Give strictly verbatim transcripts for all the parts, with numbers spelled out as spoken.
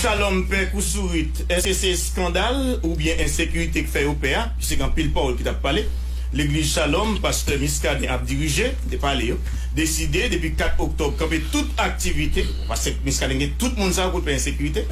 Shalom pè kou sourit, èske se eskandal oubyen ensekirite k fè yo pè a? Piske gen anpil pawòl ki t ap pale. Legliz Shalom, pastè Muscadin ap dirije, te pale yo, deside depi kat oktòb kanpe tout aktivite. Pastè Muscadin gen tout moun sa yo pou l pè ensekirite.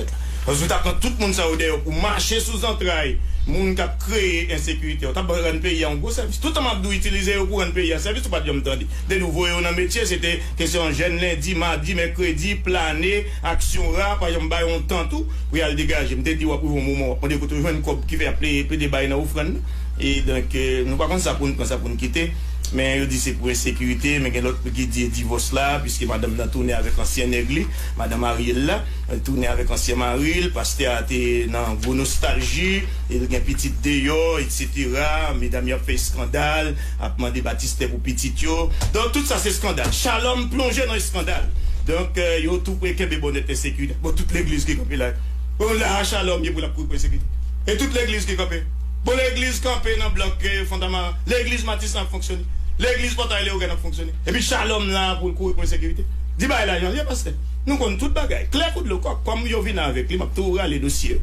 Paske ou ta pran tout moun sa yo dèyè pou mache sou zantray moun k ap kreye ensekirite. Ou t ap rann peyi a yon gwo sèvis. Tout tan m ap di w itilize yo pou rann peyi a sèvis, ou pa t janm tande. Depi w voye yo nan metye, se te kesyon jèn lendi, madi, mèkredi, plane, aksyon ra, pa janm ba yo yon tan tou pou y al degaje. M te di w ap rive yon moman, w ap mande kote w jwenn kòb ki fè y ap plede, plede bay nan ofrann nan. E donk, euh, nou pa konn sa pou n pran, sa pou n kite. Men yo di se pou ensekirite, men gen lòt ki di e divòs la, piske madanm nan tounen avèk ansyen nèg li, madanm Ariel la, tounen avèk ansyen mari l, pastè a te nan gwo nostalji, e l gen pitit deyò, etsetera. Medam yo ap fè eskandal, ap mande batistè pou pitit yo. Donk, tout sa se eskandal. Shalom plonje nan eskandal. Donk, euh, yo tou pre kenbe bonnèt ensekirite. Bon, tout legliz ki kanpe la. Bon, la a Shalom ye pou l ap kouri pou ensekirite. E tout legliz ki kanpe. Bon, legliz kanpe nan blòk, eh, Fontamara. Legliz Matis lan ap fonksyone. Legliz Pòtay Leyogàn ap fonksyone. Epi Shalom la pou l kouri pou ensekirite. Di bagay la jan l ye, pastè. Nou konn tout bagay. Klè kou dlo kòk. Kòm yo vin avèk li, m ap tou rale dosye yo.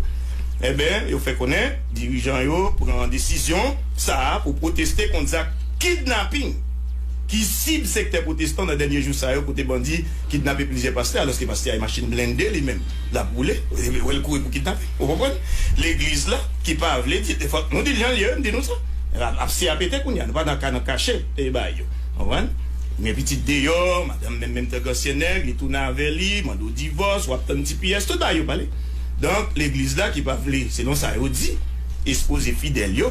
Enben, yo fè konnen dirijan yo pran desizyon sa a pou pwoteste kont zak kidnaping ki sib sektè pwotestan nan dènye jou sa yo, kote bandi kidnape plizyè pastè, alòske pastè a e machin blende li menm l ap woule, wè l kouri pou kidnape. Ou konprann? Legliz la ki pa vle di, fòk nou di l jan l ye, m di nou sa. Ap, ap se ap pete kounye a, nou pa nan ka nan kache e bay yo. Konprann? Men pitit deyò, madanm menm, menm tank ansyen nèg, li tounen avè li, mande w divòs, w ap tann T P S, tout bagay yo pale. Donk, legliz la ki pa vle, selon sa yo di, ekspoze fidèl yo,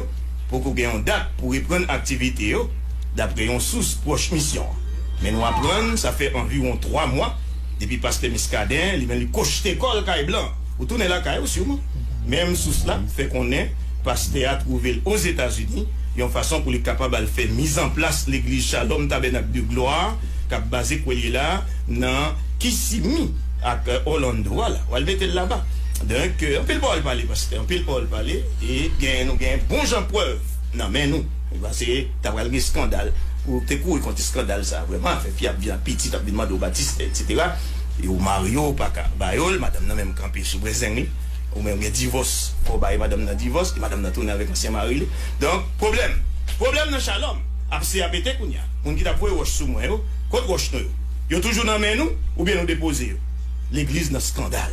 poko gen yon dat pou reprann aktivite yo, dapre yon sous pwòch misyon an. Men nou aprann, sa fè anviwon twa mwa, depi pastè Muscadin, li menm li kochte kò l kay blan. Ou tounen lakay ou, siman. Menm sous la fè konnen pastè a twouve l Ozetazini, yon fason pou li kapab al fè mizanplas legliz Shalom Tabènak de Glwa, k ap baze kwè l ye la, nan Kissimmee ak, euh, Orlando. Vwala, w al mete l laba. Donk, euh, anpil pawòl pale, pastè, anpil pawòl pale, e gen, nou gen bon jan prèv nan men nou. Paske ta pral gen eskandal. Ou te kouri kont eskandal sa, vrèman, fè fi ap vin ap piti, t ap vin mande w batistè, etsetera. E ou marye, ou pa ka ba yo l, madanm nan menm kanpe sou brezeng li. Ou menm gen divòs, fò w bay madanm nan divòs, e madanm nan tounen avèk ansyen mari li. Donk, pwoblèm. Pwoblèm nan Shalom. Ap se ap pete kounye a. Moun ki t ap voye wòch sou mwen yo, kot wòch nou yo? Yo toujou nan men nou, oubyen nou depoze yo? Legliz nan eskandal.